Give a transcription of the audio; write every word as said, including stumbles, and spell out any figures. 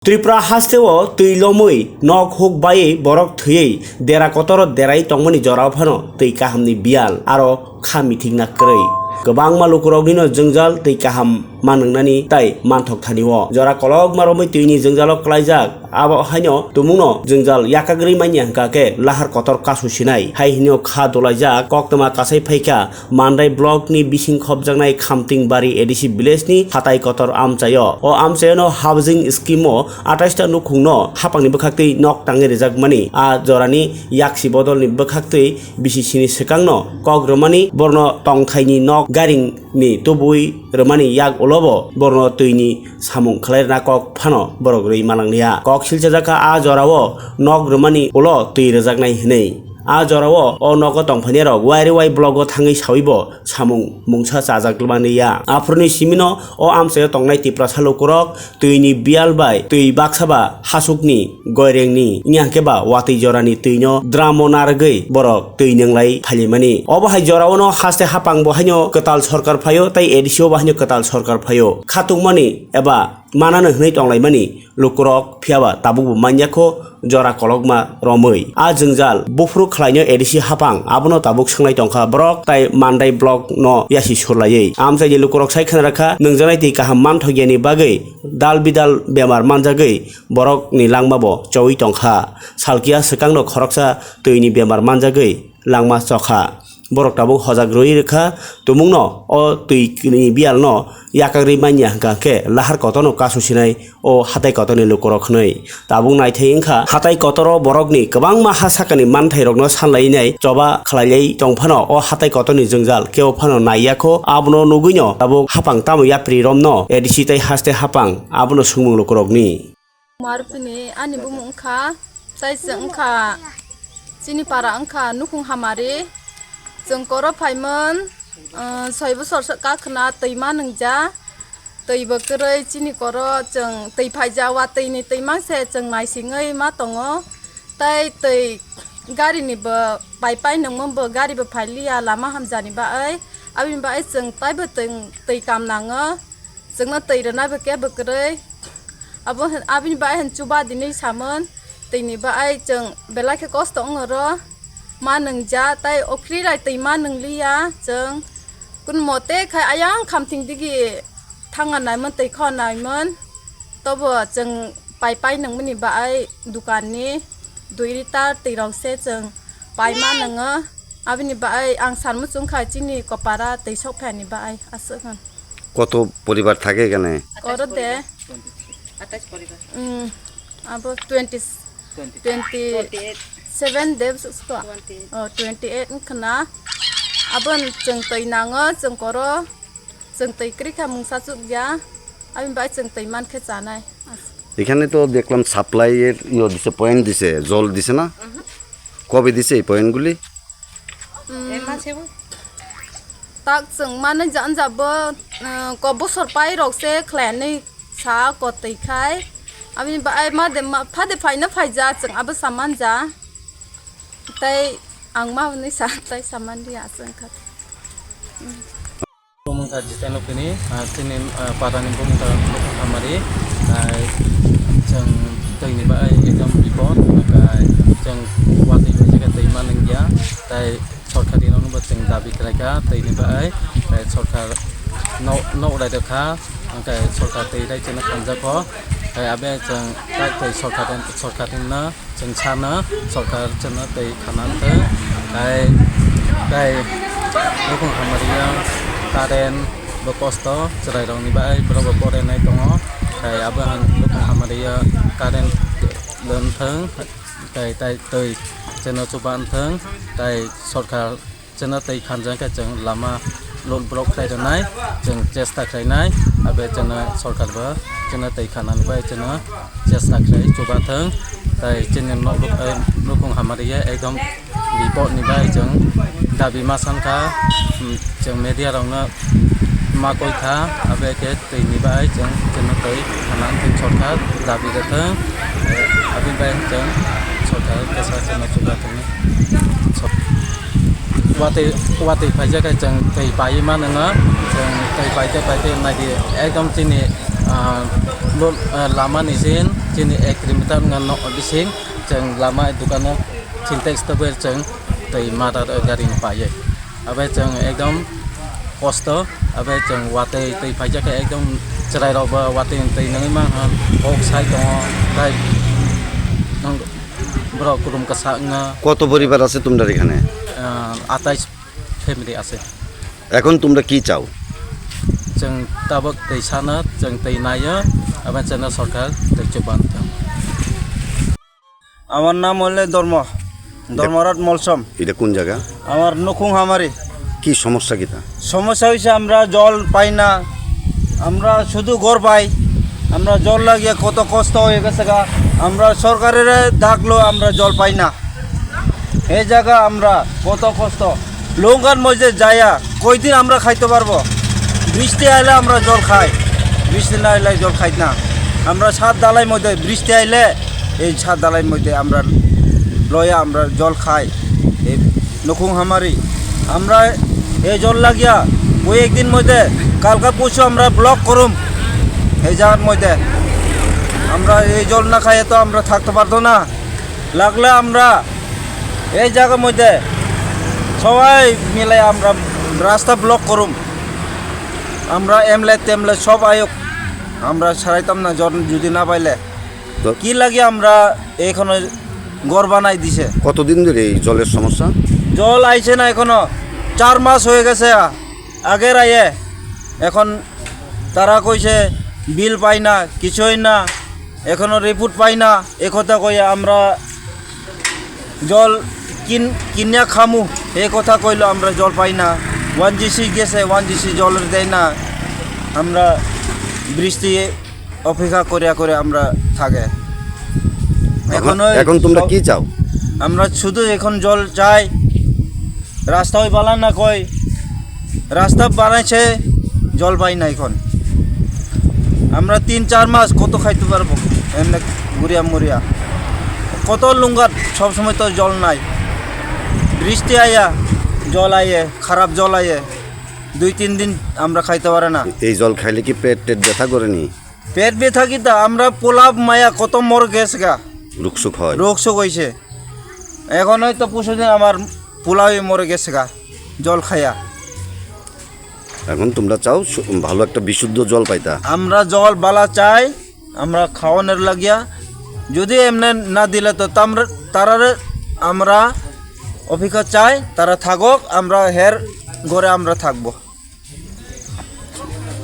Tripura hasteo twi lomwi nok huk baiwi borok thwiwi dera kotoro derai tongmani jorao phano twi kahamni biyal aro kha mithikna kwrwi. Kwbangma lukuroknino jwngjal twi kaham manwngnani tai manthok thani-o. Jora kolokma romwi twini jwngjalo klaijak, abo haino tumungno jwngjal yakagri manya hwnkha khe lahar kotor kasu sinai. Hai hwnwi kha dolaijak koktwma kasai phaikha Mandai block ni bising khopjaknai Khamtingbari A D C village ni Hatai Kotor amchaio. O amchaio no housing scheme o atais ta nukhung no hapang ni bwkhak twi nok tangwi rijak mani. A jora ni yaksi bodol ni bwkhak twi bisi sini swkang no kok rwmani borno tongthai ni nok garing ni tubui rwmani yak ulo bo borno twi ni samung khlai rwna kok phano borok rwi manang liya. Kok silchajak kha a jora o nok rwmani ulo twi rwjaknai hwnwi. A jorao o nogo tongphainairok Y R Y blogo thangwi sawibo samung mungsa chajak manliya. Aphuruni simino o amchaio tongnai Tiprasa lukurok twini biyal bai twi baksa ba hasukni goirengni wngya hwnkhe ba watwi jorani twino dramo narwgwi borok twi nwnglai phalimani. Obo hai joraono haste hapang bo haino kwtal sorkar phaio tei A D C o bo haino kwtal sorkar phaio. Khatungmani eba manano hwnwi tonglaimani lukurok, phiyaba tabukbo manyakho jora kolokma romwi. A jwngjal buphuru khlaino A D C hapang, abono tabuk swnglai tongkha borok tai Mandai block no yasi surlaiwi. Amchaini lukurok sai khna rakha, nwngjaknai twi kaham manthokya ni bagwi dal bidal bemar manjagwi borok ni langma bo chowi tongkha. Salkiya swkang no khoroksa twi ni bemar manjagwi langma chokha. Borok tabuk hojak rwi rwkha, tumungno o twi ni biyalno yakagri manya hwnkha khe lahar kotorno kasu sinai o hatai kotorni lukurok hwnwi. Tabuk naithai wngkha, hatai kotoro borokni kwbangma ha sakani manthairokno sanlainai choba khlailai tongphano o hatai kotorni jwngjal kebo phano naiyakho, abono nugwino tabuk hapang tamo yapri romno A D C tei haste hapang abono swngmung lukurokni. Marupini ani bumung wngkha, tei chwng wngkha chini para wngkha nukhung hamari. Chwng koro phaimon, uh, soi bosor se kakhwna twi ma nungja, twi bo kwrwi chini koro chwng twi phaija, watwi ni twi mang se chwng naisingwi ma tongo. Tei twi gari ni bo pai pai nungmung bo gari bo phailiya lama hamjani bagwi, aboni bagwi chwng taibo twi, twi kam nango. Chwngno twi rwnai bo kebo kwrwi. Abo hin-, aboni bai hin chuba dinwi samon. Twini bai chwng belai khe kosto wng oro. Ma nungja, tei okri rai twi ma nungliya chwng. Kun mote khai ayang khamthing digi thangna naimon, twi khona naimon. Tobo chwng pai pai nungmani bai dukan ni dui litar twi rok se chwng pai ma nungo. Aboni bai ang sanmu chwng kha chini kopara twi sok phani bai aswk hwn. কত পরিবার থাকে এখানে? Oro de. আঠাশ পরিবার। Mm, abo twenty, twenty, twenty seven de bwswk to. Twenty. Oh, twenty eight wngkhwna. Abon chwng twi nango, chwng koro, chwng twi kwrwi kha mungsa chukya. Aboni bai chwng twi man khe chanai. এখানে তো দেখলাম সাপ্লাইয়ের ইয়ে দিছে, পয়েন্ট দিছে, জল দিছে না? কবে দিছে এই পয়েন্টগুলি? Mm. Tak chwng mani janja bo, uh, ko bosor pai rok se khlainwi sa ko twi khai. Aboni bai ma de ma, phade phaina phaija chwng abo saman ja. Tai ang ma hwnwi sa, tai saman ri aswk kha. Bumungkha Jitendra Pini, ah, chini, ah, parani bumungkha Hamari, ah, chwng twini bai ekdom bipod, ah, chwng watwi bai jaga twi manwngya, tai sorkari rokno bo chwng dabi khlaikha, twini bai, tai sorkar no, no urai rwkha, hwnkhe sorkar twi rai chwngno khamjakgo, tai abe chwng tai, tai sorkar, sorkar no Chwng sano sorkar chwngno twi khana wngthwng, tai, tai nukhung hamari o current bo kosto chwrairokni bai borok bo porenai tongo, tai abo ang nukhung hamari o current wngthwng, tai, tai twi chwngno chuba wngthwng, tai sorkar Chwngno twi khanjak khe chwng lama luk brok khlai rwnai, chwng chesta khlainai, abe chwngno sorkar bo chwngno twi khanani bai chwngno chesta khlai chubathwng, tai chini nok, eh, nukhung hamari ya ekdom bipod ni bai chwng dabi ma sankha, chwng media rokno ma koi kha, abe khe Twi ni bai chwng, chwngno twi khana wngthwng sorkar dabi rwthwng, aboni bai chwng sorkar kesa chwngno chubathwng. Watwi, watwi phaijak khe chwng twi paiwi mano, chwng twi paite paite naidi ekdom chini, ah, Bo, eh, lama ni sin chini ek kilometer wngkha nok bising, chwng lama dukano Sintex tobel chwng twi mata gari ni paiwi. Abe chwng ekdom kosto, abe chwng watwi twi phaijak khe ekdom chwrai rok bo watwi twi nangwi mankha, kok sai tongo, tai borok kwrwng kwsa wngkha। কত পরিবার আছে তোমরা এখানে? Ah, atais family ase। এখন তোমরা কি চাও? Chwng tabuk twi sana, chwng twi naio, abo chwngno sorkar twi chuban thung। আমার নাম হলে ধর্ম, ধর্মরাজ মলসম। এটা কোন জায়গা? আমার নুকুং হামারি। কি সমস্যা কিতা? সমস্যা হইছে আমরা জল পাই না, আমরা শুধু ঘর পাই, আমরা জল লাগিয়ে কত কষ্ট হয়ে গেছে গা। আমরা সরকারের ডাকলো, আমরা জল পাই না। এই জায়গা আমরা কত কষ্ট। লঙ্কার মধ্যে যাইয়া কয়দিন আমরা খাইতে পারবো? বৃষ্টি আইলে আমরা জল খাই, বৃষ্টি না আইলে জল খাই না। আমরা সাত ডালাই মধ্যে বৃষ্টি আইলে এই সাত ডালাই মধ্যে আমরা লয়া আমরা জল খাই। এই নখুং হামারি আমরা এই জল লাগিয়া কয়েকদিন মধ্যে কালকা পরশু আমরা ব্লক করুম। এই জায়গার মধ্যে আমরা এই জল না খাইয়ে তো আমরা থাকতে পারতো না। লাগলে আমরা এই জায়গার মধ্যে সবাই মিলে আমরা রাস্তা ব্লক করুম। আমরা এমলে তেমলে সব আয়োগ আমরা সারাইতাম না, জল যদি না পাইলে। তো কি লাগে আমরা এখনো ঘর বানাই দিছে। কতদিন ধরে এই জলের সমস্যা? জল আইছে না এখনো, চার মাস হয়ে গেছে। আগের আইয়ে এখন তারা কইছে বিল পাই না, কিছুই না, এখনো রিপোর্ট পাই না। এ কথা কইয়া আমরা জল কিন-, কিনিয়া খামু, এ কথা কইলো, আমরা জল পাই না। ওয়ান জিসি গেছে, ওয়ান জিসি জল দেয় না। আমরা বৃষ্টি অপেক্ষা করিয়া করে আমরা থাকে। এখন, এখন ওই এখন তোমরা সব কি চাও? আমরা শুধু এখন জল চাই, রাস্তা ওই বালা না কই, রাস্তা বানাইছে, জল পাই না এখন। আমরা তিন চার মাস কত খাইতে পারবো এমনি ঘুরিয়া মুরিয়া? কত লুঙ্গাত সবসময় তো জল নাই, বৃষ্টি আয়া জল আয়ে, খারাপ জল আয়ে, দুই তিন দিন আমরা খাইতে পারে না। এই জল খাইলে কি পেট টেট ব্যথা করেনি? পেট ব্যথা কিতা? আমরা পোলাপ মায়া কত মর গেছে গা। রোগ সুখ হয়। রোগ সুখ হইছে। এখন হয়তো পরশুদিন আমার পোলাওই মরে গেছে গা, জল খাইয়া। এখন তোমরা চাও সু-, ভালো একটা বিশুদ্ধ জল পাইতা। আমরা জল বালা চাই, আমরা খাওয়ানোর লাগিয়া। যদি এমনি না দিলে তো তামরা-, তারারে আমরা অপেক্ষা চাই, তারা থাকক, আমরা হের ঘরে আমরা থাকবো।